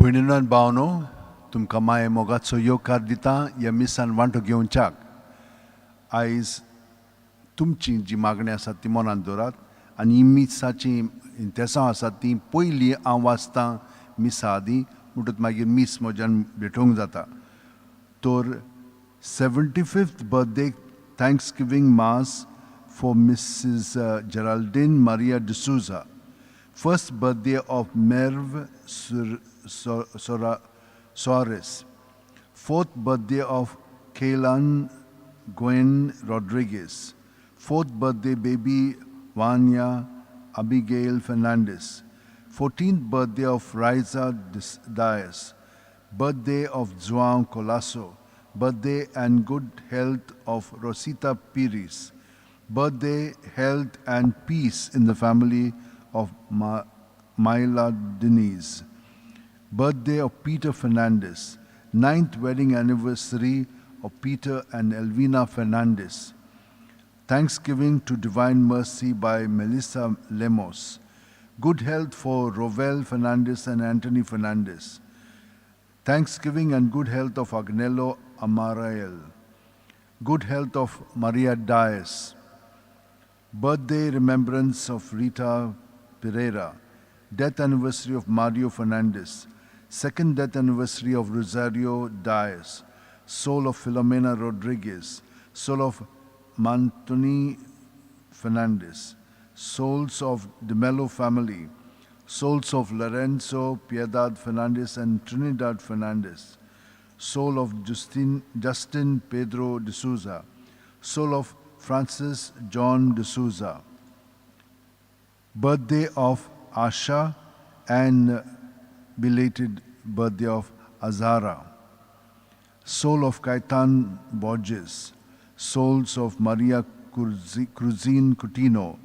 भयणीनो आनी भावनो, तुमकां माये मोगाचो येवकार दिता ह्या मिसान वांटो घेवच्याक. आयज तुमची जी मागणी आसा ती मनांत दवरात आनी ही मिसाची इंतेसांव आसा ती पयलीं हांव वाचतां मिसा आदीं, म्हणटकच मागीर मीस म्हज्यान भेटोवंक जाता. तर 75th birthday thanksgiving mass for Mrs Geraldine Maria D'Souza, first birthday of Merv Soares, fourth birthday of Kailan Gwen Rodriguez, fourth birthday baby Vanya Abigail Fernandez, 14th birthday of Riza Dias, birthday of Joao Colasso, birthday and good health of Rosita Pires, birthday, health and peace in the family of Myla Denise, birthday of Peter Fernandez, 9th wedding anniversary of Peter and Elvina Fernandez, Thanksgiving to Divine Mercy by Melissa Lemos, good health for Rovel Fernandez and Anthony Fernandez, Thanksgiving and good health of Agnello Amarael, good health of Maria Dias, birthday remembrance of Rita Pereira, death anniversary of Mario Fernandez, second death anniversary of Rosario Dias, soul of Filomena Rodriguez, soul of Mantoni Fernandez, souls of the Mello family, souls of Lorenzo Piedad Fernandez and Trinidad Fernandez, soul of Justin Pedro de Souza, soul of Francis John de Souza, birthday of Asha and belated birthday of Azara, soul of Kaitan Borges, souls of Maria Cruzine Coutinho,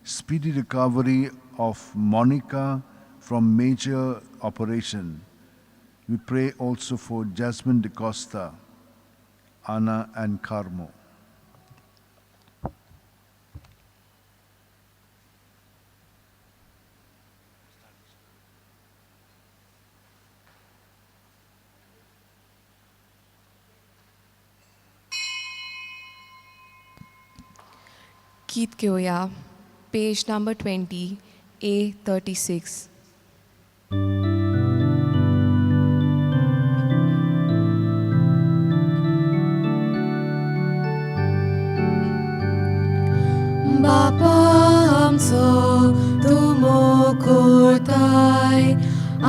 speedy recovery of Monica from major operation. We pray also for Jasmine De Costa, Anna and Carmo. गीत घेवया, page number 20, A36. बापा आमचो तूं मोग कोरताय,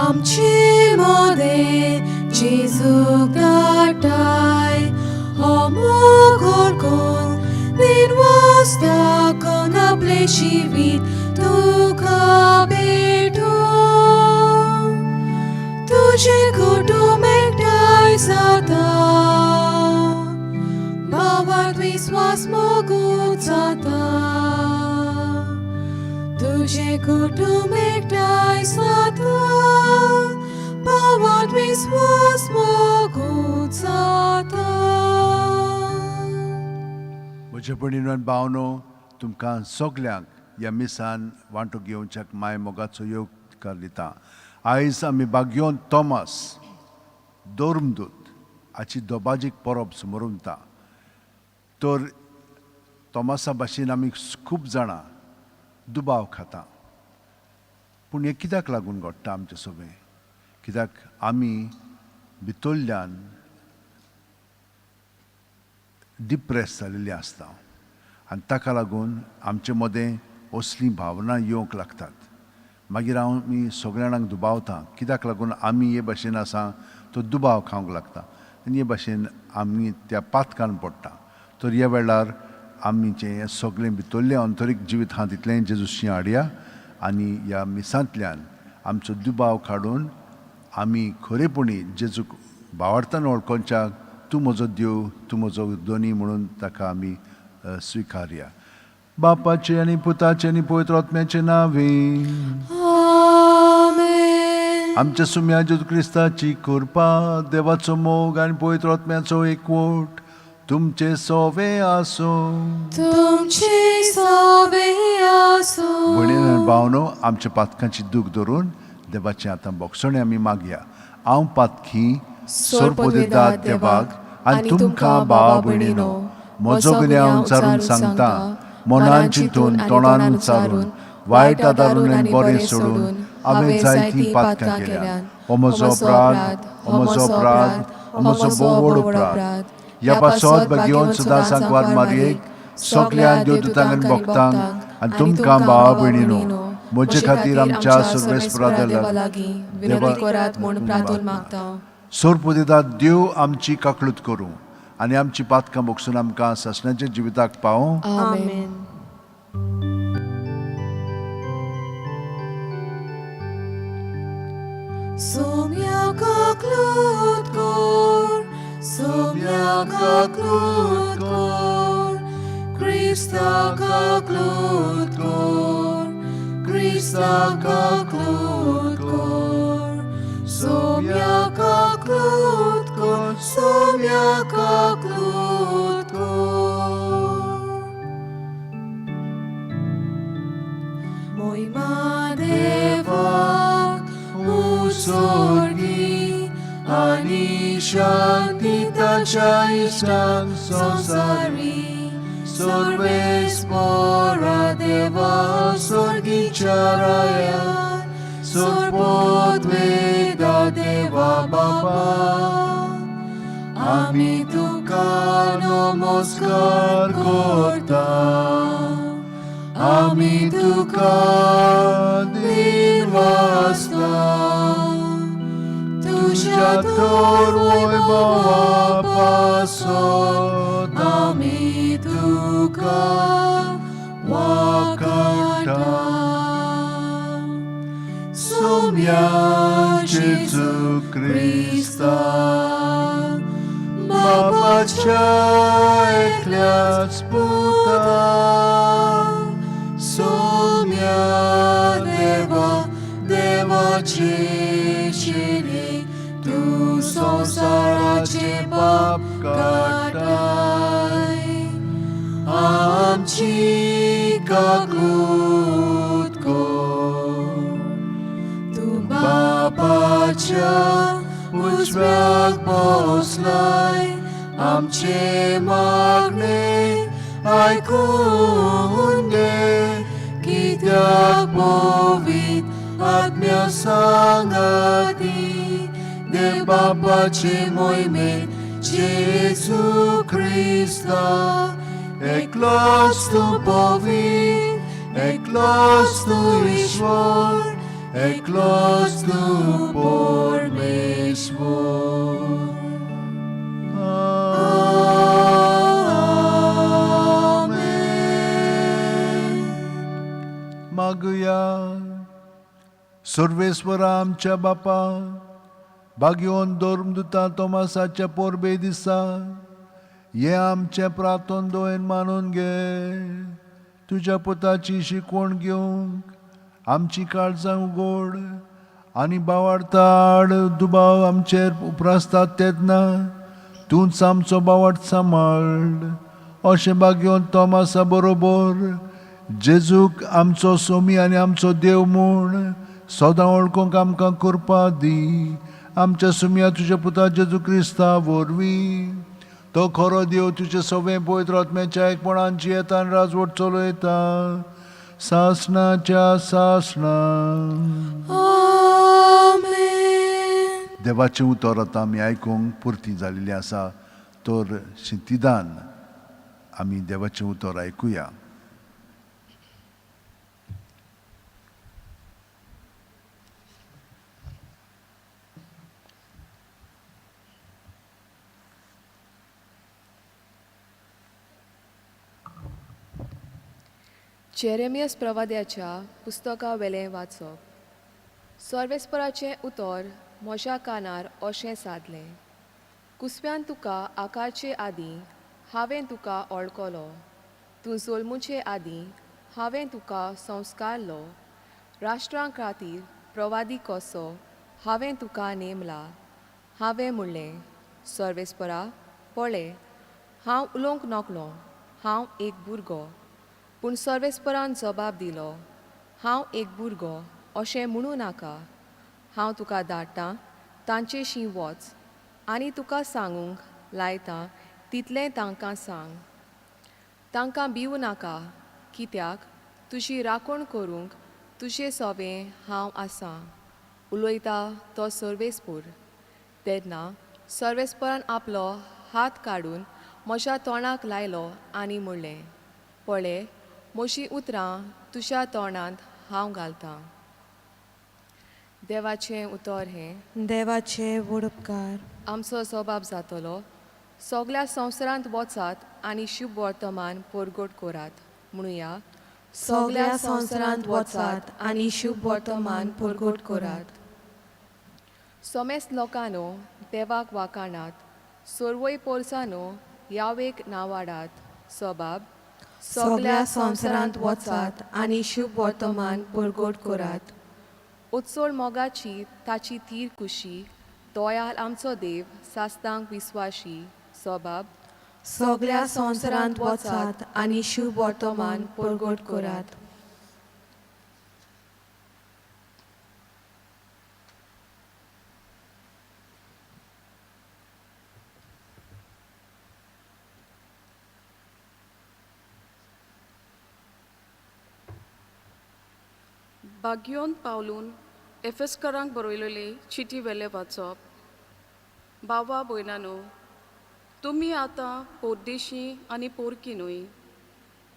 आमचे मदें जेजूक धाडटाय. हो मोग वळखून दिनवास दाखोवन आपलें जिवीत तुका भेटूं. तुजें कुटुंब एकठांय जाता, भावार्थ विस्वास मोगूच जाता. तुजें कुटुंब एकठांय जाता, भावार्थ विस्वास मोगूच जाता. म्हज्या भयणीनो आनी भावनो, तुमकां सगल्यांक ह्या मिसान वांटो घेवच्याक माय मोगाचो येवकार दिता. आयज आमी भाग्योन थॉमस धर्मदूत हाची दोबाजीक परब समरुंता. तर थॉमसा भाशेन आमी खूब जाणां दुबाव खाता, पूण हें कित्याक लागून घडटा आमचे सोबें? कित्याक आमी भितरल्यान डिप्रेस जालेली आसता आनी ताका लागून आमचे मदें असलीं भावनां येवंक लागतात. मागीर आमी सगळ्या जाणांक दुबावता, कित्याक लागून आमी हे भाशेन आसा तो दुबाव खावंक लागता आनी हे भाशेन आमी त्या पातकान पडटा. तर ह्या वेळार आमी जें हें सगळें भितरलें अंतरीक जिवीत आहा तितलें जेजूशी हाडया आनी ह्या मिसांतल्यान आमचो दुबाव काडून आमी खरेपणी जेजूक भावार्थान वळखोवच्याक तूं म्हजो देव, तूं म्हजो धनी म्हणून ताका आमी स्विकारया. बापाचे आनी पुताचे आनी पवित्र आत्म्याचे नांवे. आमेन. आमच्या सुम्या जेजू क्रिस्ताची कृपा, देवाचो मोग आनी पवित्र आत्म्याचो एकवट तुमचे सोवे आसूं. तुमचे सोवे आसूं. भयणीन भावनो, आमच्या पातकांची दूख धरून देवाचें आतां भोगसणें आमी मागया. हांव पातकी सोरपोदेदाद देवाक आनी तुमकां भावा भयणीनो म्हजो गुन्यांव उचारून सांगता, मनान चिंतून तोंडान उचारून वायट आदारून आनी बरें सोडून हांवें जायतीं पातकां केल्यात. हो म्हजो अपराध, हो म्हजो अपराध, हो म्हजो भोव व्हड अपराध. ह्या पासत भाग्यवंत सदां सांकवार मारयेक सगल्या देवदूतांक आनी भक्तांक आनी तुमकां भावा भयणीनो म्हजे खातीर आमच्या सर्वेस्परा लागीं विनंती करात म्हूण प्रार्थना मागता. सोरपोदेदाद देव आमची काकळूत करूं आनी आमची पातकां भोगसून आमकां सासणाच्या जिविताक पावों. आमेन. सोम्या काकलूत कोर, सोम्या काकलूत कोर, क्रिस्ता काकलूत कोर, क्रिस्ता काकलूत कोर, सोम्या काकलूत कोर, सोम्या काकलूत कोर. मोहिमा देवाक उसोर्गी आनी शांती ताच्या इश्टांक संवसारी सर्वेस्परा देवा स्वर्गीच्या राया सोरपोद्वेदा देवा बाबा आमी तुका नमस्कार करता, आमी तुका दिनवासता, तुज्या तर वैभवा पासत आमी तुका वाखाणटा. सोम्या जेजू क्रिस्ता बाबाच्या एकल्याच पुता, सोम्या देवा देवाचे शिरी तूं संवसाराचे पाप काडटाय, आमची काकलूत कर. तूं बापाच्या उजव्याक बसलाय, आमचे मागणे आयकून घे, कित्याक पवित्र आत्म्या सांगाती देव बापाचे मोहिमेंत जेजू क्रिस्ता एकलोच तूं पवित्र, एकलोच तूं ईश्वर, एकलोच तूं परमेश्वर. आमेन. मागुया. सर्वेस्वरा आमच्या बापा, भाग्यवंत धर्मदुता तोमासाच्या पोरबे दिसा हें आमचें प्रार्थन दोयन मानून घे. तुज्या पुताची शिकवण घेवंक आमची काळजां उगड आनी बावार्थ आड दुबाव आमचेर उप्रासतात तेन्ना तूंच आमचो बावट सांबाळ. अशें भाग्यवंत तोमासा बरोबर जेजूक आमचो सोमी आनी आमचो देव म्हूण सदां वळखूंक आमकां कृपा दी. आमच्या सुमया तुज्या पुता जेजू क्रिस्ता वरवीं. तो खरो देव तुजे सवें पवित्र आत्म्याच्या एकपणान जियेता आनी राजवट चलयता सासणाच्या सासणा. आमेन. देवाचें उतर आतां आमी आयकूंक पुरती जाल्ली आसा, तर शिंतिदान आमी देवाचें उतर आयकुया. जेरेमियस प्रवाद्याच्या पुस्तका वेलें वाचप. सर्वेस्पराचें उतर म्हज्या कानार अशें सादलें, कुसव्यान तुका आकारचे आदीं हांवें तुका ओळखलो, तूं जल्मुचे आदीं हांवें तुका संस्कारलो, राष्ट्रां खातीर प्रवादी कसो हांवें तुका नेमला. हांवें म्हणलें, सर्वेस्परा पळय, हांव उलोवंक नकळो, हांव एक भुरगो. पूण सर्वेस्परान जबाब दिलो, हांव एक भुरगो अशें म्हणूं नाका. हांव तुका धाडटां तांचेशी वच आनी तुका सांगूंक लायतां तितलें तांकां सांग. तांकां भिवू नाका, कित्याक तुजी राखण करूंक तुजे सोवें हांव आसां, उलयता तो सर्वेस्पूर. तेन्ना सर्वेस्परान आपलो हात काडून म्हज्या तोंडाक लायलो आनी म्हणलें, पळय, म्हजीं उतरां तुज्या तोंडांत हांव घालतां. देवाचें उतर हें. देवाचे व्हड उपकार. आमचो स्वभाव जातलो. सगल्या संवसारांत वचात आनी शुभ वर्तमान परगट करात. म्हणुया, सगल्या संवसारांत वचात आनी शुभ वर्तमान परगट करात. सोमेस लोकांनो, देवाक वाखाणात, सर्वय पोरसानो, यावेक नावाडात. स्वभाव. सगल्या संवसारांत वचात आनी शुभ वर्तमान परगट करात. उत्सोळ मोगाची ताची तीर कुशी, दयाल आमचो देव सास्तांक विस्वाशी. स्वभाव. सगल्या संवसारांत वचात आनी शुभ वर्तमान परगट करात. बाग्योन पावलून एफेस्करांक बरयलेले चिटी वेले वाचप. बाबा भयणानो, तुमी आतां पोरदेशी आनी पोरकी न्हय,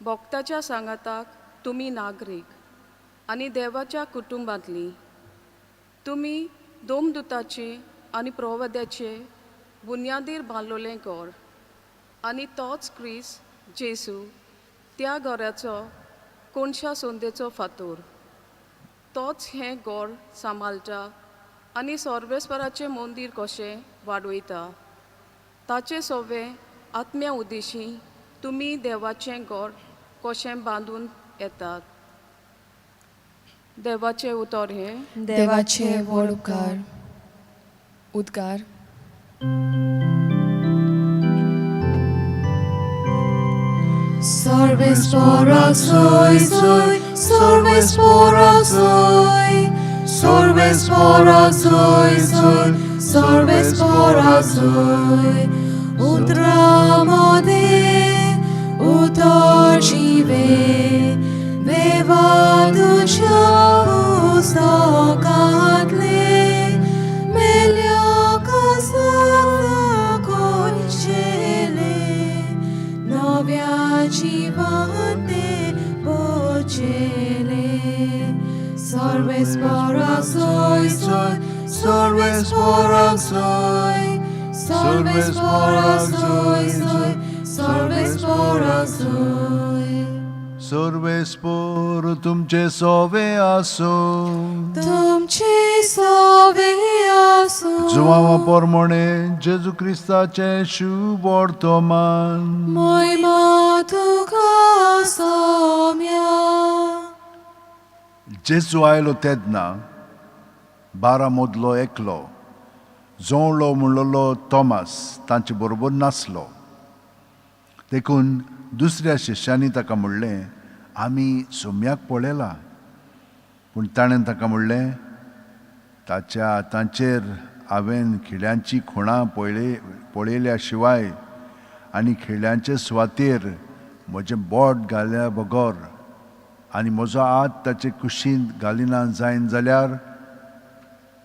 भक्ताच्या सांगाताक तुमी नागरीक आनी देवाच्या कुटुंबांतली. तुमी दोमदुताचे आनी प्रवाद्याचे बुन्यादीर बांदलोलें घर आनी तोच क्रिस जेजू त्या घराचो कोणशा संदेचो फातोर. तोच हें घर सांबाळटा आनी सर्वेस्पराचें मंदीर कशें वाडयता. ताचें सवें आत्म्या उदेशी तुमी देवाचें घर कशें बांदून येतात. देवाचें उतर हें. देवाचे व्हड उपकार. उद्गार. सर्वेस्पराक सोय सोय, सर्वेस्पराक सोय, सर्वेस्पराक सोय सोय, सर्वेस्पराक सोय. उतरां मदें उतर जिवे, देवा तुज्या पुस्तकांतलें मेल्या कसाक दाखोवचेलें, नव्या जिवान तें पोचेलें. सर्वेस्पराक सोय सोय, सर्वेस्पराक सोय, सर्वेस्पराक सोय सोय, सर्वेस्पराक सोय. सर्वेस्पोर तुमचे सोवे आसूं. तुमचे सोवे आसूं. जुवावा पोरमोणे जेजू क्रिस्ताचें शुभ वर्तमान. मोयमा तुका सोम्या. जेजू आयलो तेन्ना 12 मदलो एकलो जोवलो म्हणलोलो तॉमास तांचे बरोबर नासलो. देखून दुसऱ्या शिश्यांनी ताका म्हणलें, आमी सोम्याक पळयला. पूण ताणें ताका म्हणलें, ताच्या हातांचेर हांवें खिळ्यांची खुणां पळयल्या शिवाय आनी खिळ्यांचे सुवातेर म्हजें बोट घाल्या बगर आनी म्हजो हात ताचे कुशींत घालिना जायन जाल्यार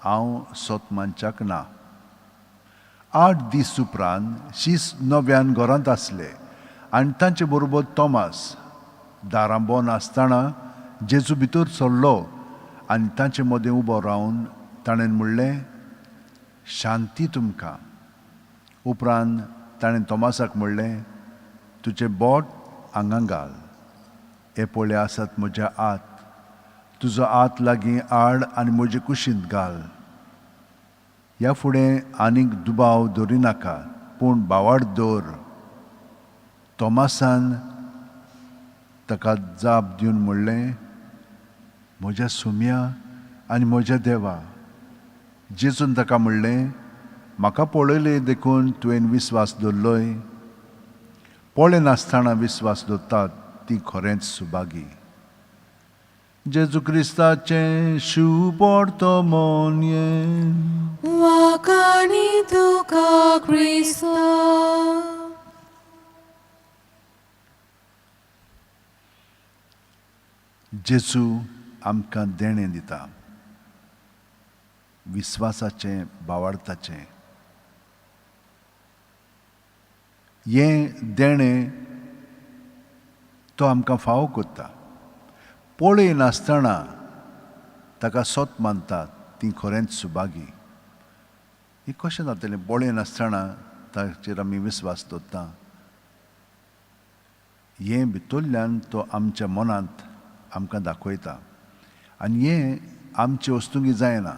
हांव सोत मानच्याक ना. 8 दीस उपरांत शीस नव्यान घरांत आसले आनी तांचे बरोबर तॉमास. दारां बंद आसतना जेजू भितर सरलो आनी तांचे मदें उबो रावन ताणें म्हणलें, शांती तुमकां. उपरांत ताणें तॉमासाक म्हणलें, तुजें बोट हांगा घाल, हे पळय आसात म्हज्या हात, तुजो हात लागीं हाड आनी म्हजे कुशींत घाल. ह्या फुडें आनीक दुबाव दवरिनाका, पूण भावार्थ दवर. तॉमासान ताका जाप दिवन म्हणलें, म्हज्या सुम्या आनी म्हज्या देवा. जेजून ताका म्हणलें, म्हाका पळयलें देखून तुवें विस्वास दवरलोय. पळयनासतना विस्वास दवरतात ती खरेंच सुभागी. जेजू क्रिस्ताचें शुभ वर्तमान हें. वाखाणी तुका क्रिस्ता. जेजू आमकां देणें दिता, विस्वासाचें, भावार्थाचें. हें देणें तो आमकां फावो करता. पळय नासतना ताका सत मानता ती खरेंच सुभागी. हें कशें जातलें? पळय नासतना ताचेर आमी विस्वास दवरता. हें भितरल्यान तो आमच्या मनांत आमकां दाखयता आनी हें आमचे वस्तुंगी जायना,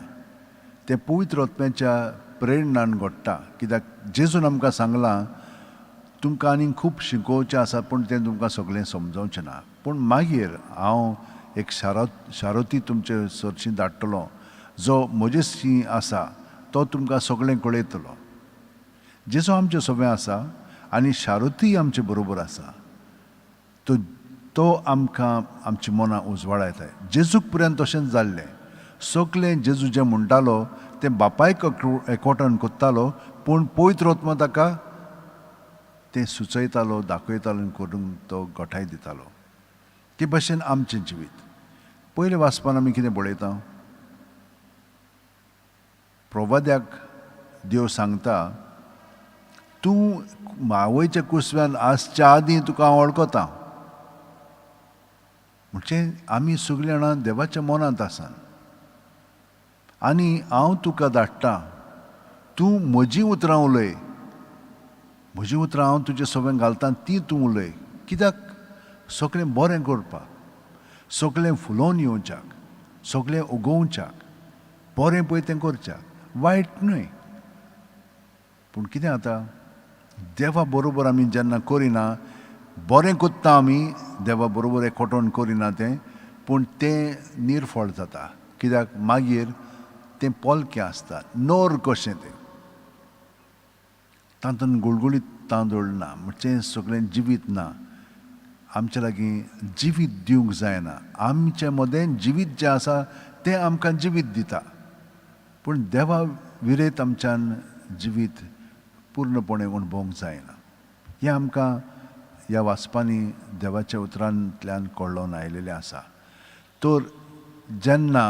तें पवित्र आत्म्याच्या प्रेरणान घडटा. कित्याक जेजून आमकां सांगलां, तुमकां आनीक खूब शिकोवचें आसा, पूण तें तुमकां सगळें समजोवचें ना, पूण मागीर हांव एक शारोती तुमचे सरशी धाडटलो, जो म्हजेशी आसा तो तुमकां सगळें कळयतलो. जेजू आमचें सगळें आसा आनी शारोती आमचे बरोबर आसा. तो आमकां आमची मनां उजवाडायता. जेजूक पर्यंत तशेंच जाल्लें. सगळें जेजू जें म्हणटालो तें बापायक एकवटान करतालो, पूण पवित्र आत्मा ताका तें सुचयतालो, दाखयतालो आनी करूंक तो गोठाय दितालो. ते भशेन आमचें जिवीत. पयलें वाचपान आमी कितें पळयता? प्रवाद्याक देव सांगता, तूं आवयच्या कुसव्यान आसच्या आदीं तुका हांव वळखता. म्हणजे आमी सगळीं जाणां देवाच्या मनांत आसा आनी हांव तुका धाडटा, तूं म्हजीं उतरां उलय, म्हजीं उतरां हांव तुजे सगळें घालता ती तूं उलय. कित्याक? सगळें बरें करपाक, सगळें फुलोवन येवच्याक, सगळें उगोवच्याक, बरें पळय तें करच्याक, वायट न्हय. पूण कितें जाता, देवा बरोबर आमी जेन्ना करिना, बरें करता आमी, देवा बरोबर एकवटोन करिना तें, पूण तें निर्फळ जाता. कित्याक? मागीर तें पोलकें आसता, नोर कशें तें, तातूंत गुळगुळीत तांदूळ ना, म्हणजे सगळें जिवीत ना. आमच्या लागीं जिवीत दिवंक जायना. आमचे मदें जिवीत जें आसा तें आमकां जिवीत दिता, पूण देवा विरयत आमच्यान जिवीत पूर्णपणे अणभवंक जायना. हें आमकां ह्या वाचपांनी देवाच्या उतरांतल्यान कळोवन आयिल्लें आसा. तर जेन्ना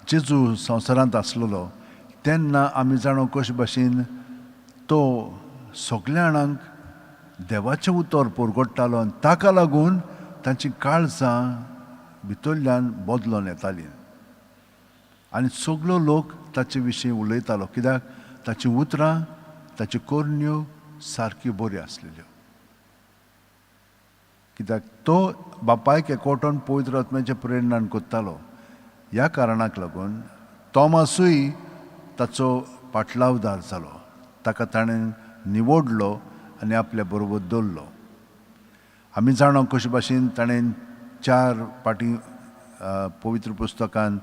जेजू संवसारांत आसलेलो तेन्ना आमी जाणो कशे भाशेन तो सगल्या जाणांक देवाचें उतर परगट्टालो आनी ताका लागून तांची काळजां भितरल्यान बदलोन येतालीं आनी सगलो लोक ताचे विशीं उलयतालो. कित्याक? ताचीं उतरां, ताच्यो करण्यो सारक्यो बऱ्यो आसलेल्यो. कित्याक तो बापायक एकवटोन पवित्र आत्म्याच्या प्रेरणान करतालो. ह्या कारणाक लागून तॉमासूय ताचो पाटलावदार जालो. ताका ताणें निवडलो आनी आपल्या बरोबर दवरलो. आमी जाणा कशे भाशेन ताणें 4 पाटी पवित्र पुस्तकान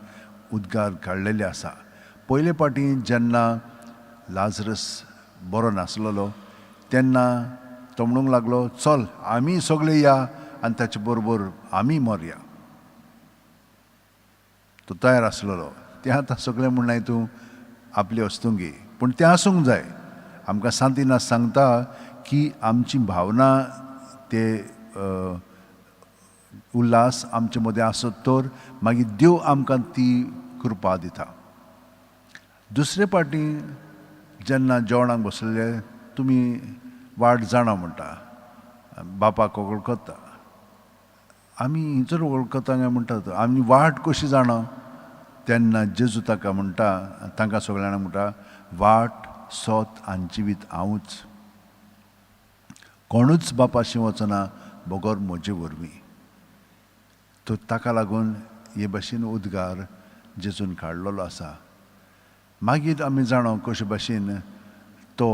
उद्गार काडलेले आसा. पयले पाटी जेन्ना लाजरस बरो नासलेलो तेन्ना तो म्हणूंक लागलो, चल आमी सगळे या आनी ताचे बरोबर आमी मरया. तो तयार आसलेलो. तें आतां सगळें म्हणनाय तूं आपली वस्तुंगी, पूण तें आसूंक जाय. आमकां सांतिना सांगता की आमची भावना ते उल्हास आमचे मदें आसत तर मागीर देव आमकां ती कृपा दिता. दुसरे पाटी जेन्ना जेवणाक बसलेले, तुमी वाट जाणा म्हणटा, बापाक वळखता, आमी हिचर वळखता काय म्हणटा, आमी वाट कशी जाणा? तेन्ना जेजू ताका म्हणटा, तांकां सगळ्यांक म्हणटा, वाट, सत आनी जिवीत हांवूच, कोणूच बापाशी वचना बगर म्हजे वरवीं. तर ताका लागून हे भाशेन उद्गार जेजून काडलेलो आसा. मागीर आमी जाणा कशे भाशेन तो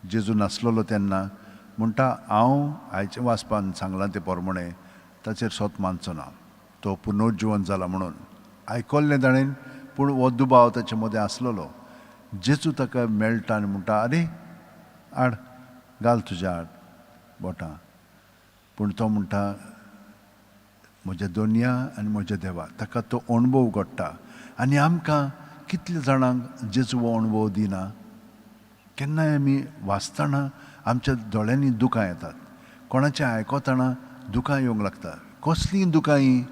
जेजू नासलेलो तेन्ना म्हणटा, हांव आयच्या वाचपान सांगलां तें प्रमाणें ताचेर सत मानचो ना, तो पुनर्जिवन जाला म्हणून आयकल्लें ताणें, पूण हो दुबाव ताचे मदें आसलेलो. जेजू ताका मेळटा आनी म्हणटा, आरे हाड, घाल तुज्या हाड बोटां. पूण तो म्हणटा, म्हज्या दोनया आनी म्हज्या देवा. ताका तो अणभव घडटा. आनी आमकां कितल्या जाणांक जेजू हो अणभव दिना. केन्नाय आमी वाचतना आमच्या दोळ्यांनी दुकां येतात, कोणाचें आयकतना दुकां येवंक लागता. कसलीं दुकां हीं?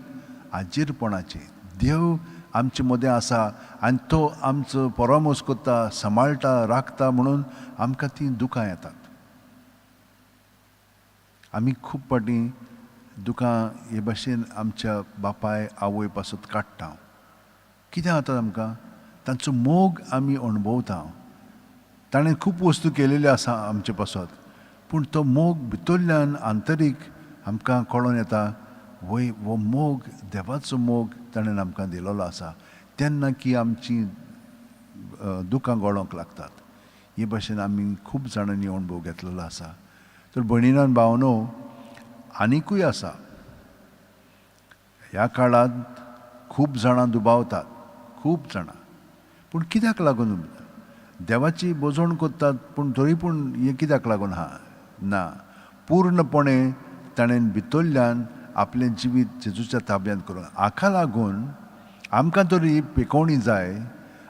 आजीरपणाचीं. देव आमचे मदें आसा आनी तो आमचो परामोस करता, सांबाळटा, राखता म्हणून आमकां तीं दुकां येतात. आमी खूब फावटी दुकां हे भाशेन आमच्या बापाय आवय पासत काडटा. कितें जाता आमकां? तांचो मोग आमी अणभवता. ताणें खूब वस्तू केलेल्यो आसा आमचे पासत, पूण तो मोग भितरल्यान आंतरीक आमकां कळोन येता, वय हो मोग देवाचो मोग ताणें आमकां दिलेलो आसा. तेन्ना की आमची दुकां गळोंक लागतात. हे भाशेन आमी खूब जाणांनी अणभव घेतलेलो आसा. तर भयणीन भावनो आनिकूय आसा. ह्या काळांत खूब जाणां दुबावतात, खूब जाणां. पूण कित्याक लागून देवाची बोजवण करतात, पूण तरी पूण हें कित्याक लागून आहा ना? पूर्णपणे ताणें भितरल्यान आपलें जिवीत जेजूच्या ताब्यांत करून हाका लागून आमकां तरी पेकोवणी जाय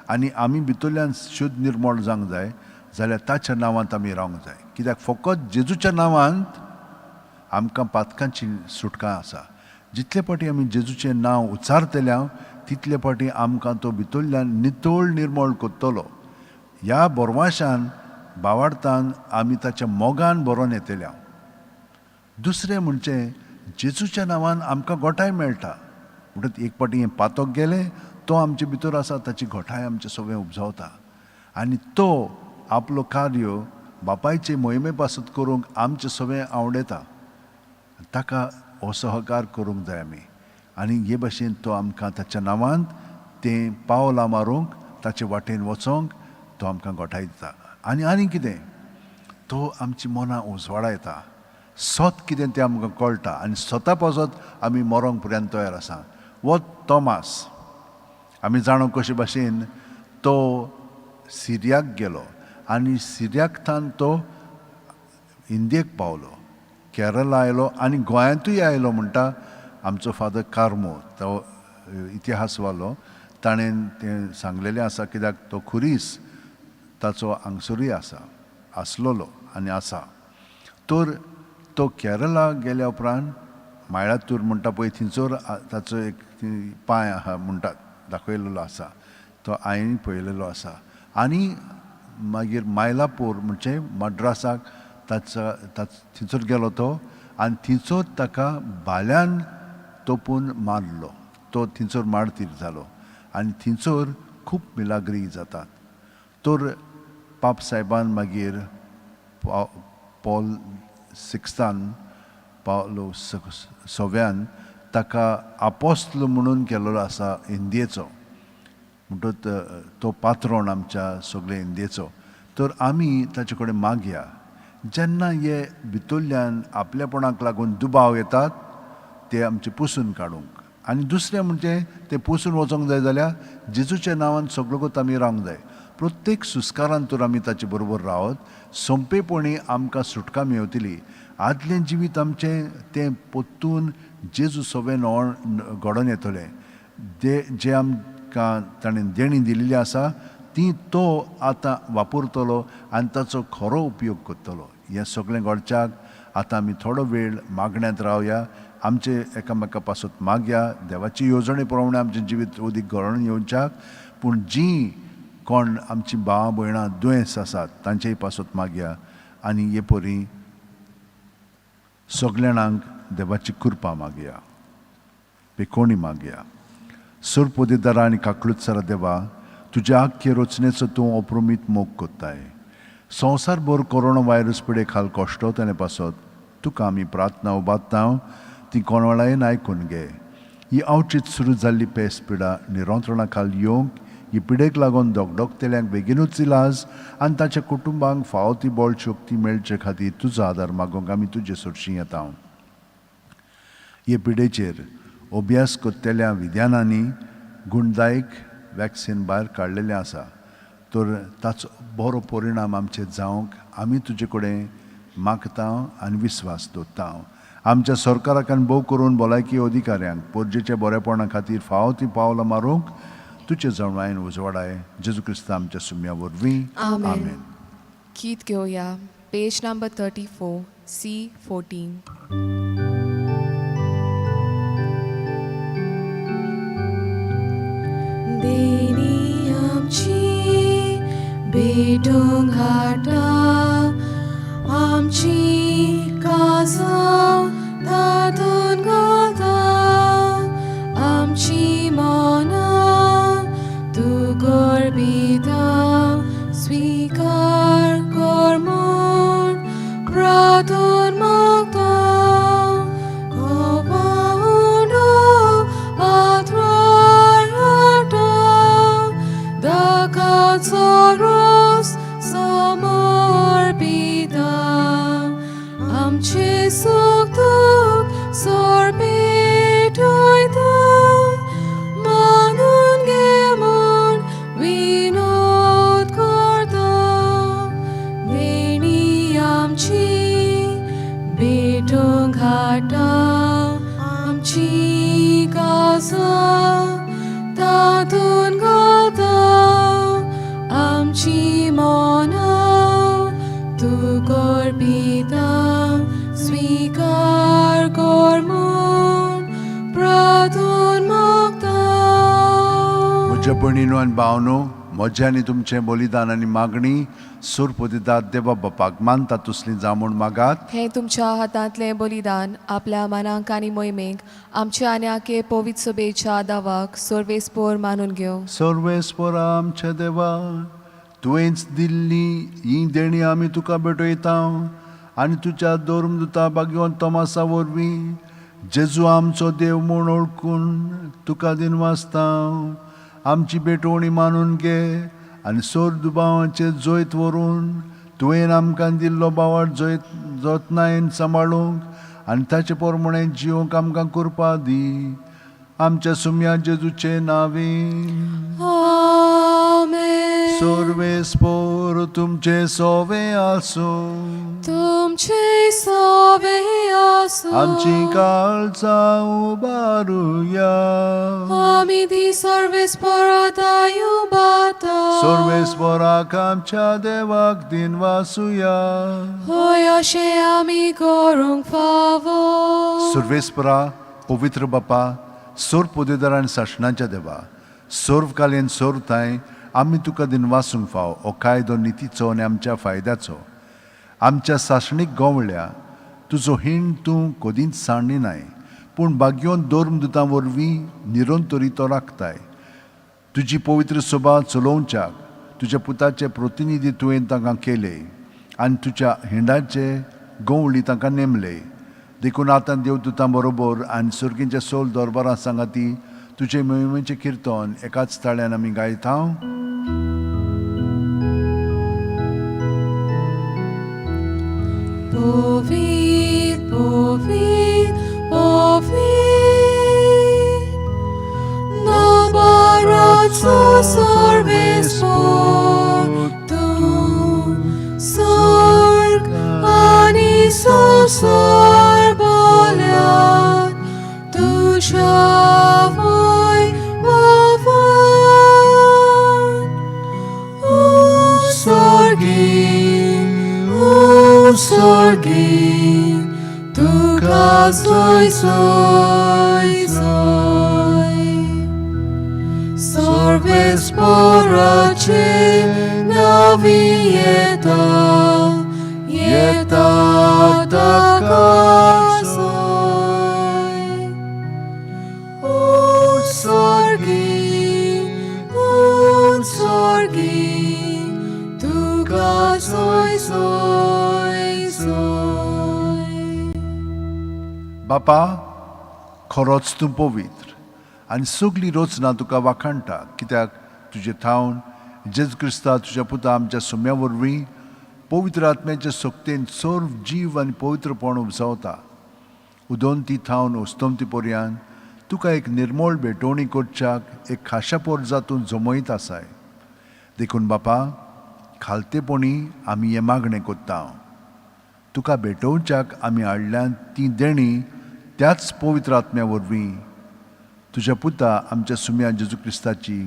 आनी आमी भितरल्यान शुद्ध निर्मळ जावंक जाय जाल्यार ताच्या नांवांत आमी रावंक जाय. कित्याक फकत जेजूच्या नांवांत आमकां पातकांची सुटका आसा. जितले फावटी आमी जेजूचें नांव उच्चारतले तितले फावटी आमकां तो भितरल्यान नितळ निर्मळ करतलो. ह्या बोरवाशान बावार्थान आमी ताच्या मोगान बरोवन येतले. दुसरें म्हणजे जेजूच्या नांवान आमकां गोठाय मेळटा. म्हणटच एक फावटी हें पातक गेलें, तो आमचे भितर आसा, ताची घोठाय आमचें सगळें उपजावता आनी तो आपलो कार्य बापायचे मोहिमे पासत करूंक आमचें सगळें आवडटा. ताका हो सहकार करूंक जाय आमी. आनी हे भाशेन तो आमकां ताच्या नांवान तें पावलां मारूंक, ताचे वाटेन वचोंक तो आमकां गोठाय दिता. आनी आनी कितें, तो आमची मनां उजवाडायता. सत कितें तें आमकां कळटा आनी स्वता पासत आमी मरोंक पर्यंत तयार आसा. हो तोमास आमी जाणो कशे भाशेन तो सिरियाक गेलो आनी सिरियाक थान तो इंडियेक पावलो, केरला आयलो आनी गोंयांतूय आयलो. म्हणटा आमचो फादर कार्मो, तो इतिहासवालो, ताणें तें सांगलेलें आसा. कित्याक तो खुरीस ताचो हांगसरूय आसा, आसलेलो आनी आसा. तर तो केरला गेल्या उपरांत मायळातूर म्हणटा पळय, थंयसर ताचो एक पांय आहा म्हणटात, दाखयलेलो आसा, तो हांवें पळयलेलो आसा. आनी मागीर मायलापूर म्हणजे मड्रासाक ताचो थंयसर गेलो तो आनी थंयसर ताका भाल्यान तोपून मारलो. तो थंयसर मार्तीर जालो आनी थंयसर खूब मिलाग्री जातात. तर पाप साहेबान मागीर पॉल सिक्स्तान, पावलो सव्यान ताका आपोस्ल म्हणून केल्लो आसा इंडियेचो. म्हणटच तो पात्रोण आमच्या सगळे इंडियेचो. तर आमी ताचे कडेन मागया, जेन्ना हे भितरल्यान आपलेपणाक लागून दुबाव येतात ते आमचे पुसून काडूंक. आनी दुसरें म्हणजे ते पुसून वचोंक जाय जाल्यार जेजूच्या नांवान सगळो आमी रावंक जाय. प्रत्येक सुस्कारान तर आमी ताचे बरोबर रावत सोंपेपणी आमकां सुटका मेवतली. आदलें जिवीत आमचें तें पोत्तून जेजू सगळें घडोवन येतलें. जे आमकां ताणें देणी दिल्ली आसा ती तो आतां वापरतलो आनी ताचो खरो उपयोग करतलो. हें सगळें घडच्याक आतां आमी थोडो वेळ मागण्यांत रावया, आमचे एकामेका पासत मागया, देवाची येवजणे प्रमाणे आमचें जिवीत उदीक घडोवन येवच्याक. पूण जीं कोण आमची भावां भयणां दुयेंस आसात तांचेय पासत मागया आनी हे परी सगल्या जाणांक देवाची कृपा मागया, पेकोणी मागया. सोरपोदेदारा आनी काकलुत्सरा देवा, तुज्या आख्खे रचनेचो तूं अप्रमीत मोग कोत्ताय. संवसारभर कोरोना व्हायरस पिडे खाल कश्टवतले पासत तुका आमी प्रार्थना उबारता, ती कोणाळायन आयकून घे. ही आवचीत सुरू जाल्ली पेस पिडा निरंत्रणा खाल येवंक, ही पिडेक लागून धगधगतल्यांक बेगीनूच इलाज आनी ताच्या कुटुंबांक फावो ती बळ शक्ती मेळचे खातीर तुजो आदार मागूंक आमी तुजे सरशीं येता. हे पिडेचेर अभ्यास करतल्या विज्ञानांनी गुणदायक वॅक्सिन भायर काडलेलें आसा, तर ताचो बरो परिणाम आमचेर जावंक आमी तुजे कडेन मागता आनी विस्वास दवरता. आमच्या सरकाराक आनी भोव करून भलायकी अधिकाऱ्यांक पोरजेच्या बरेपणा खातीर फावो तीं पावलां मारूंक तुजे जाणवायेन उजवाडाय. जेजू क्रिस्ता आमच्या सुम्या वरवीं. आमेन. गीत घेवया पेज नंबर 34 C 14. देणी आमची भेटूंक हाडटा, आमची कासां तातूंत घालता, आमची मनां तूं करपिता, स्विकार कर म्हूण प्रार्थन मागता. कोपाउंडो पात्रार हाडटा, दाकाचो रोस समर्पिता, आमचे सुख दुख सोरपेटयता, मानून घे म्हूण विनोद करता. देणी आमची भेटूंक हाडटा, आमची कासां तातूंत घालता, आमची मनां तूं करपिता, स्विकार कर म्हूण प्रार्थन मागता. म्हज्या भयणीनो आनी भावनो, म्हजें आनी तुमचें बलिदान आनी मागणी सुरपतिदार देवा बापाक मानता तसली जावं म्हूण मागात. हें तुमच्या हातांतलें बलिदान आपल्या मनाक आनी मोहिमेक आमच्या आनी आके पवित्र सभेच्या दावाक सर्वेस्पोर मानून घेवं. सर्वेस्पोरा आमच्या देवा, तुवेंच दिल्ली ही देणी आमी तुका भेटयता आनी तुज्या धर्मदुता भाग्यवंत तोमासा वरवीं जेजू आमचो देव म्हूण वळखून तुका दिनवासता. आमची भेटवणी मानून घे आनी सोर दुबावाचेर जैत व्हरून तुवें आमकां दिल्लो बावाट जैत जतनायेन सांबाळूंक आनी ताचे प्रमाणे जिवंक आमकां कृपा दी. आमच्या सुम्या जेजूचे नांवीन. आमेन. सर्वेस्पोर तुमचे सोवे आसूं. तुमचे सोवे आसूं. आमची काळजां उबारुया. आमी ती सर्वेस्पोराताय उबारता. सर्वेस्पोराक आमच्या देवाक दिनवासुया. होय, अशें आमी करूंक फावो. सर्वेस्परा, पवित्र बापा, सोर पदेदार आनी सासणाच्या देवा, सर्वकालीन सोरताय आमी तुका दिनवासूंक फाव. हो कायदो नितीचो आनी आमच्या फायद्याचो. आमच्या सासणीक गोंवळ्या तुजो हीण तूं कदींच सांडनाय, पूण भाग्योन धर्मदुतां वरवीं निरंतरी तो राखताय. तुजी पवित्र सभा चलोवच्याक तुज्या पुताचे प्रतिनिधी तुवें तांकां केले आनी तुज्या हिंडाचे गंवळी तांकां नेमले. देखून आतां देवदुतां बरोबर आनी सर्गींच्या सोल दरबारां सांगाती तुजे मोहिमेचें किर्तन एकाच ताळ्यान आमी गायता. पवीत पवीत पवीत, नबाराचो सर्वेस्पोर तूं, सर्ग आनी संवसार भरल्यात तुज्या वैभवान. उत्सर्गी, उत्सर्गी, तुका जय जय जय. सर्वेस्पोराचे नांवी येता, येता ताका जय. उत्सर्गी, उत्सर्गी, तुका जय जय जय. बापा, खरोच तूं पवित्र आनी सगली रचना तुका वाखाणटा, कित्याक तुजे थावन जेजू क्रिस्ता तुज्या पुता आमच्या सुम्या वरवीं पवित्र आत्म्याच्या सक्तेन सर्व जीव आनी पवित्रपण उपजावता. उदंती थावन उस्तमती पर्यंत तुका एक निर्मळ भेटवणी करच्याक एक खाशा पोर तूं जमयत आसाय. देखून बापा, खालतेपणी आमी हें मागणें कोत्ता. तुका भेटोवच्याक आमी हाडल्यात तीं देणीं त्याच पवित्र आत्म्या वरवीं तुज्या पुता आमच्या सुम्या जेजू क्रिस्ताची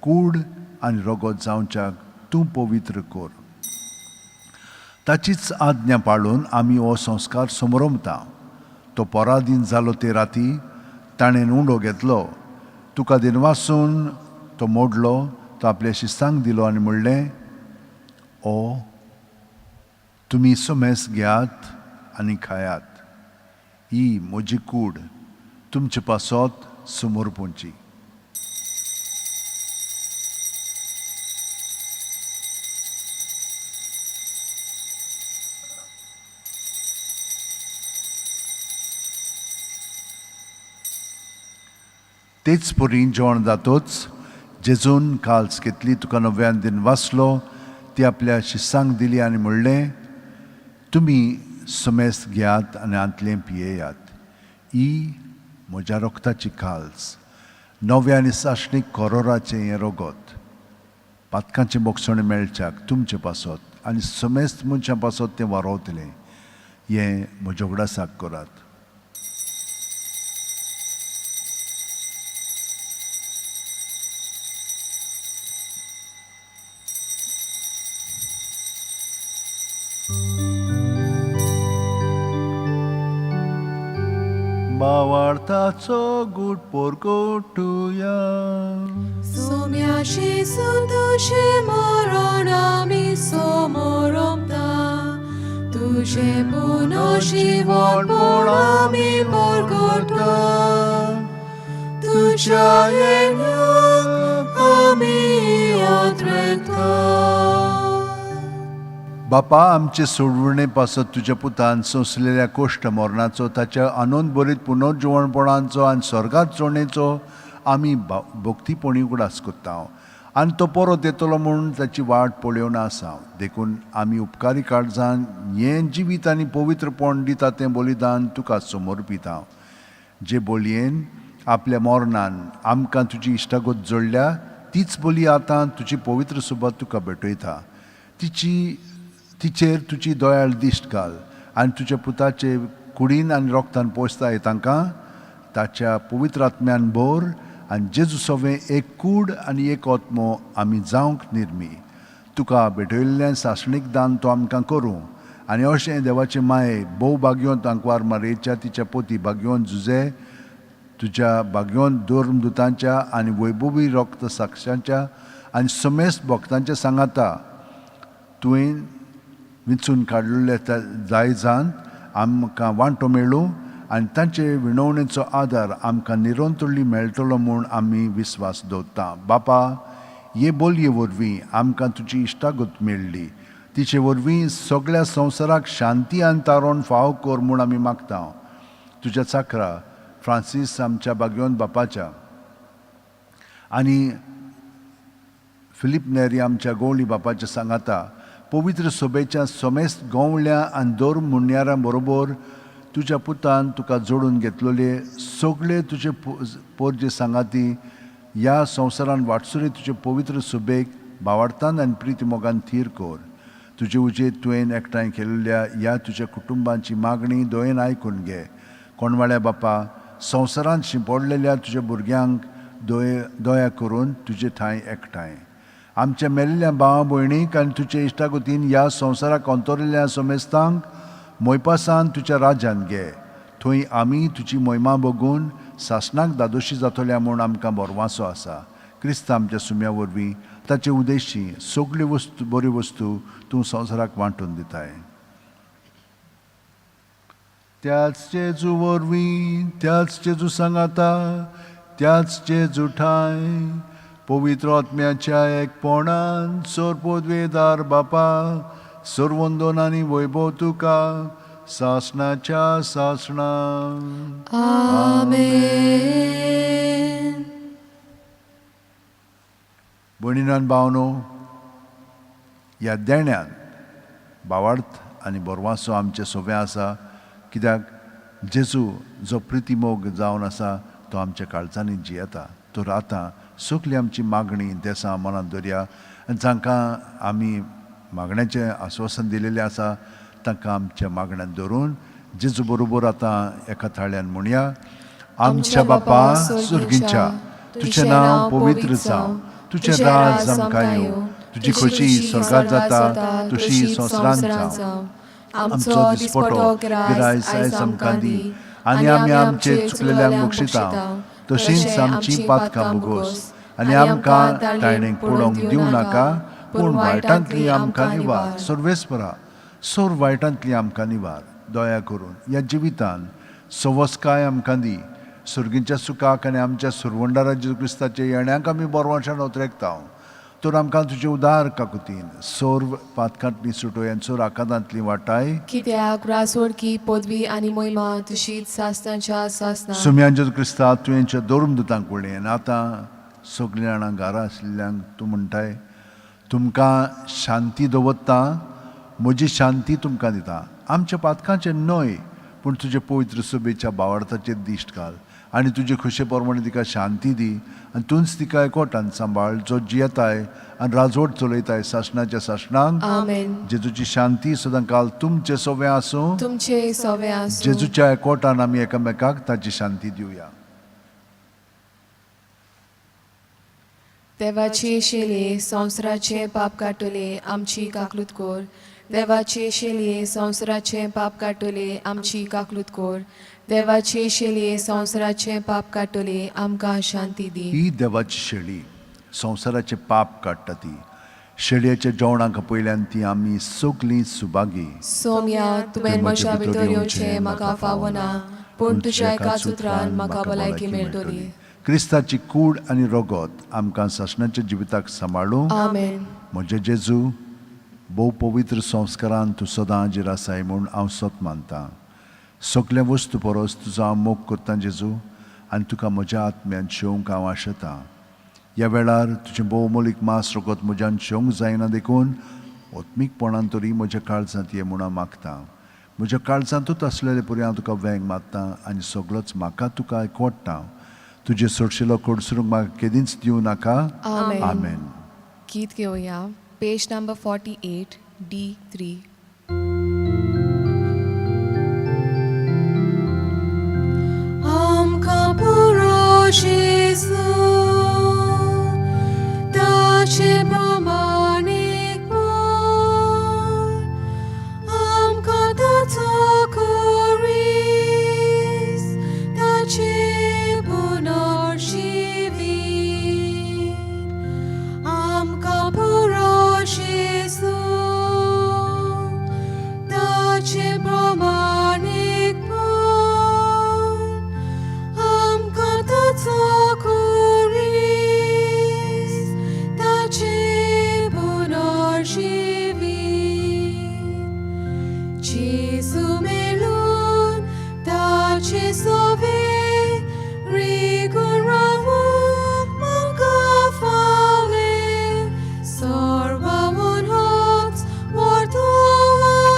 कूड आनी रगत जावच्याक तूं पवित्र कर. ताचीच आज्ञा पाळून आमी हो संस्कार समरमता. तो पराधीन जालो ते राती ताणें उंडो घेतलो, तुका दिनवासून तो मोडलो, तो आपल्या शिस्तांक दिलो आनी म्हणलें, ओ तुमी समेस घेयात आनी खायात, ही म्हजी कूड तुमचे पासत समर्पूंची. तेच परी जेवण जातोच जेजून काल्स घेतली, तुका नव्यान दिन वाचलो, ती आपल्या शिस्सांक दिली आनी म्हणलें, तुमी समेस्त घेयात आनी हांतलें पियेयात, ही म्हज्या रक्ताची काल्स, नव्या आनी सासणीक कोरोराचें हें रगत, पातकांचें बोगसणें मेळच्याक तुमचे पासत आनी समेस्त मनशां पासत तें वारोवतलें, हें म्हज्या उगडासाक करात. भावार्थाचो गूट पोरकोटुया. सोम्याशी तुझे मरण आमी समोरमता, तुझे पुनर्जीवनपण आमी परगटा, तुझ्या येण्याक आमी आद्रेता. बापा, आमचे सोडवणे पासत तुज्या पुतान सोंसलेल्या कोश्ट मरणाचो, ताच्या आनंद भरीत पुनर्जिवणपणाचो आनी स्वर्गात चोडणेचो आमी भक्तीपणी उगडास करता आनी तो परत येतलो म्हूण ताची वाट पळोवन आसा. देखून आमी उपकारी काळजान हें जिवीत आनी पवित्रपण दिता तें बलिदान तुका समर्पिता, जे बोलयेन आपल्या मरणान आमकां तुजी इश्टागत जोडल्या तीच बोली आतां तुजी पवित्र सोबत तुका भेटयता. तिचेर तुजी दयाळ दिश्ट घाल आनी तुज्या पुताचे कुडीन आनी रोगतान पोसताय तांकां ताच्या पवित्र आत्म्यान भर आनी जेजू सवें एक कूड आनी एक आत्मो आमी जावंक निर्मी. तुका भेटयल्लें सासणीक दान तो आमकां करूं आनी अशें देवाचे माये भोव भाग्योंत आंकवार मारयेच्या तिच्या पोती भाग्योंत जुजे तुज्या भाग्योंत धर्मदुतांच्या आनी वैभवी रक्त साक्षांच्या आनी समेस्त भक्तांच्या सांगाता तुवें विंचून काडलेल्या त्या जायजान आमकां वांटो मेळूं आनी तांचे विणवणेचो आदार आमकां निरंतरली मेळटलो म्हूण आमी विस्वास दवरता. बापा, हे बोलये वरवीं आमकां तुजी इश्टागत मेळ्ळी, तिचे वरवीं सगळ्या संवसाराक शांती आनी तारोण फाव कर म्हूण आमी मागता. तुज्या चाकरा फ्रांसीस आमच्या बागयोन बापाच्या आनी फिलीप नेरी आमच्या गोवली बापाच्या सांगाता पवित्र सोबेच्या समेस्त गोवल्या आनी दोर मुन्यारां बरोबर तुज्या पुतान तुका जोडून घेतलेले सगळे तुजे पोरजे सांगाती ह्या संवसारान वाटसुरे तुजे पवित्र सुबेक भावार्थान आनी प्रिती मोगान थीर कर. तुजे उजेर तुवें एकठांय केल्ल्या ह्या तुज्या कुटुंबांची मागणी दोयेन आयकून घे. कोणवाळ्या बापा, संवसारांत शिंपडलेल्या तुज्या भुरग्यांक दया करून तुजे ठांय एकठांय आमच्या मेल्ल्या भावा भयणीक आनी तुजे इश्टागतीन ह्या संवसाराक अंतरिल्ल्या समेस्तांक मोयपासान तुज्या राज्यान घे. थंय आमी तुजी मोहिमा बगून सासणाक दादोशी जातल्या म्हूण आमकां बरवासो आसा. क्रिस्त आमच्या सुम्या वरवीं ताचे उद्देशी सगल्यो वस्तू बऱ्यो वस्तू तूं संवसाराक वांटून दिताय. त्याच जेजू वरवीं, त्याच जेजू सांगाता, त्याच जेजू ठांय पवित्र आत्म्याच्या एकपणान सोरपोदवेदार बापा सर्वंदन आनी वैभव तुका सासणाच्या सासणा. आमेन. भयणीन भावनो, ह्या देण्यान भावार्थ आनी बरवासो आमचे सोबे आसा, कित्याक जेजू जो प्रितीमोग जावन आसा तो आमच्या काळजांनी जियेता. तर आतां सगली आमची मागणी देसां मनांत दवरया आनी जांकां आमी मागण्याचें आस्वासन दिलेलें आसा तांकां आमच्या मागण्यान धरून जेजू बरोबर आतां एका थाळ्यान म्हणया. आमच्या बापा सुर्गींच्या, तुजें नांव पवित्र जावं, तुजें राज आमकां येवं, तुजी खोशी स्वर्गात जाता तशी संवसारांत जावं. आमचो दिसपटो गिरायस आयज आमकां दी आनी आमी आमचे चुकलेल्यांक बक्षिता तशींच आमची पातकां भोगोस आनी आमकां ताणें पडोवंक दिवं नाका, पूण वायटांतली आमकां निवार. सर्वेस्परा, सर्व वायटांतली आमकां निवार. दया करून ह्या जिवितान सवस्काय आमकां दी. सुर्गींच्या सुखाक आनी आमच्या सुरवंडारा जेजू क्रिस्ताच्या येण्याक आमी बरवाशान ओतरेकता. तर आमकां तुजे उदार काकुतीन सर्व पातकांतली सुटोय आनी सर्व आकांतांतली वाटाय. कित्याक रासवडकी पदवी आनी मोहिमा तुशीच सासनाच्या सासना. सुम्यान जेजू क्रिस्ता, तुवेंच्या धर्मदुतांक वळी आनी आतां सगळीं जाणां घरा आशिल्ल्यांक तूं म्हणटाय, तुमकां शांती दवरता, म्हजी शांती तुमकां दिता. आमच्या पातकांचें न्हय पूण तुजे पवित्र सभेच्या भावार्थाचेर दिश्ट घाल आनी तुजे खुशे प्रमाणे तिका शांती दी आनी तूंच तिका एकवटान सांबाळ, जो जियेताय आनी राजवट चलयताय सासणाच्या सासणांक. आमेन. जेजूची शांती सदां काल तुमचे सोवे आसूं. तुमचे सोवे आसूं. जेजूच्या एकवटान आमी एकामेकाक ताची शांती दिवया. देवाची शेलये संवसाराचें पाप काडटले आमची काकलूत कोर. देवाची शेलये संवसाराचें पाप काडटले आमची काकलूत कोर. देवाची शेलये संवसाराचें पाप काडटले आमकां शांती दी. ही देवाची शेळी संवसाराचें पाप काडटा. ती शेळयेच्या जेवणाक पयल्यान ती आमी सगळीं सुभागी. सोम्या, तुवें म्हज्या भितर येवचें म्हाका फावना, पूण तुज्या एकाच उतरान म्हाका भलायकी मेळटली. क्रिस्ताची कूड आनी रगत आमकां सासणाच्या जिविताक सांबाळूं. आमेन. म्हजे जेजू, भोव पवित्र संस्कारान तूं सदां हाजीर आसाय म्हूण हांव सत मानतां. सगल्या वस्तू परस तुजो हांव मोग करतां जेजू, आनी तुका म्हज्या आत्म्यान शेवंक हांव आशेतां. ह्या वेळार तुजें भोव मोलीक मांस रगत म्हज्यान शेवंक जायना, देखून आत्मीकपणान तरी म्हज्या काळजांत ये म्हूण हांव मागतां. म्हज्या काळजांतूच आसलेले परी हांव तुका वेंग मारतां आनी सगळोच म्हाका तुका एकवडटा. तुजें सोडशिलो कडसरूंक म्हाका केदींच दिवं नाका. आमेन. आमेन. गीत घेवया, पेज नंबर 48 D3. आमकां पुरो जेजू, ताचे प्रमाणीकपण, आमकां ताचो खुरीस, ताचे पुनर्जिवीत. आमकां पुरो जेजू, ताचे प्रमाणीकपण, आमकां ताचो खुरीस, ताचे पुनर्जिवीत. जेजू मेळून ताचे सोवे रिगून रावूंक म्हाका फावलें. सर्वांहून होच व्हडलो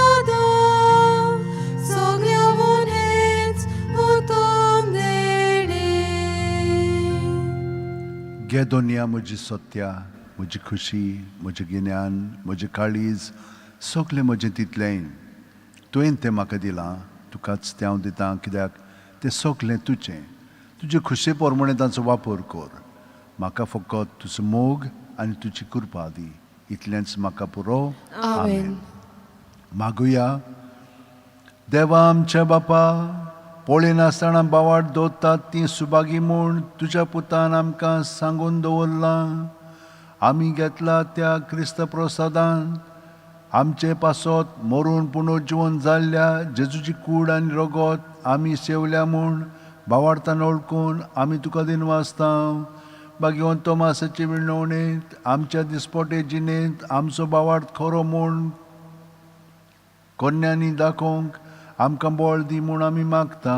आदार, सगळ्यांहून हेंच उत्तम देणें. घे दोनया म्हजी सत्या, म्हजी खुशी, म्हजें गिन्यान, म्हजें काळीज, सगळें म्हजें तितलेंय तुवें तें म्हाका दिलां, तुकाच तें हांव दितां, कित्याक तें सगळें तुजें. तुजे खुशे प्रमाणे तांचो वापर कर. म्हाका फकत तुजो मोग आनी तुजी कृपा दी, इतलेंच म्हाका पुरो. आमेन. मागुया. देवा आमच्या बापा, पळयनासतना बावाट दवरतात ती सुभागी म्हूण तुज्या पुतान आमकां सांगून दवरलां. आमी घेतला त्या क्रिस्त प्रसादान आमचे पासत मरून पुनर्जिवन जाल्ल्या जेजूची कूड आनी रगत आमी सेवल्या म्हूण बावार्थान वळखून आमी तुका दिनवासता. भाग्यवंत तोमासाचे विणवणेंत आमच्या दिसपटे जिणेंत आमचो बावार्थ खरो म्हूण कन्यांनी दाखोवंक आमकां बळ दी म्हूण आमी मागता.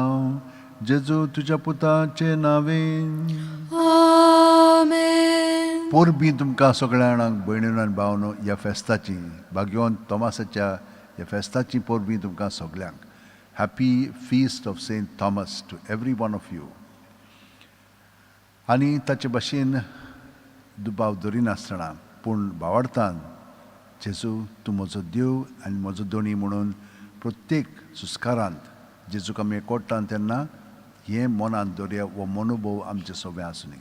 जेजू तुज्या पुताचे नांवेन. आमेन. परबीं तुमकां सगळ्या जाणांक भयणीनो आनी भावनो ह्या फेस्ताची, भाग्यवंत तोमासाच्या ह्या फेस्ताची परबीं तुमकां सगळ्यांक. Happy feast of Saint Thomas to every one of you. आनी ताचे भाशेन दुबाव धरिनासतना पूण भावार्थान जेजू तूं म्हजो देव आनी म्हजो दोणी म्हणून प्रत्येक सुस्कारांत जेजूक आमी एकवटान तेन्ना हें मनांत दवरया, हो मनोभव आमचे सगळें आसूं.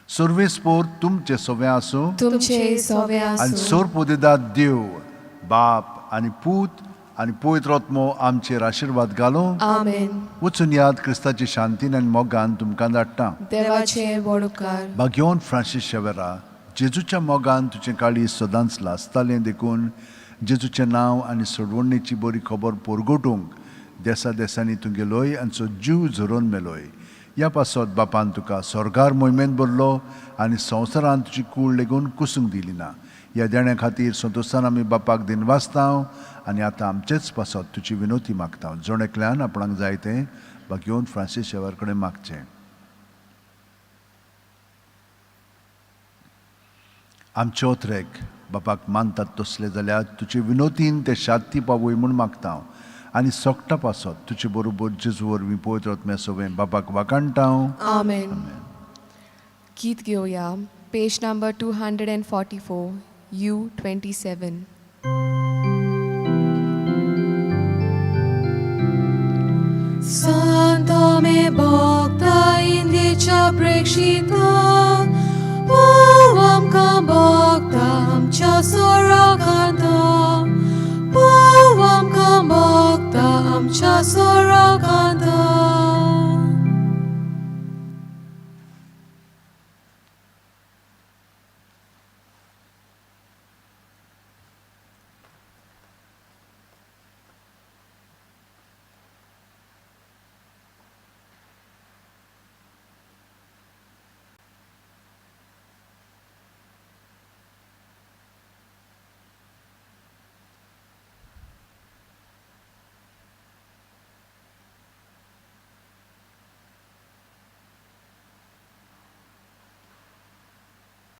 सर्वेस्पोर तुमचे सगळें आसूं. तुमचे सोवे आनी आसूं. सोरपोदेदाद देव बाप आनी पूत आनी पवित्र आत्मो आमचेर आशिर्वाद घालूं. आमेन. वचून याद क्रिस्ताची शांतीन आनी मोगान तुमकां धाडटा. देवाचे व्हड उपकार. भाग्योन फ्रांसीस शेवेरा, जेजूच्या मोगान तुजें काळीज सदांच लासतालें, देखून जेजूचें नांव आनी सोडवणेची बरी खबर परगटूंक देसा देसांनी तूं गेलोय आनी सो जीव झरोवन मेलोय. ह्या पासत बापान तुका स्वर्गार मोहिमेंत भरलो आनी संवसारांत तुजी कूड लेगून कुसूंक दिली ना. ह्या देण्या खातीर संतोशान आमी बापाक दिनवासता आनी आतां आमचेच पासत तुजी विनोती मागता. जण एकल्यान आपणाक जाय तें भाग्योन फ्रांसीस शेवर कडेन मागचें. आमचे ओत्रेक बापाक मानतात तसले जाल्यार तुजे विनोतीन ते शांती पावय म्हूण मागता हांव आनी सोकटा पासत तुजे बरोबर जेजू वरवीं पवित्र आत्म्या सवें बापाक वाखाणटा हांव. आमेन. गीत घेवया, page number 244, U 27. Santo me bhakta indicha prekshita, Pavam kam bhakta amcha sorakanta, Pavam kam bhakta amcha sorakanta.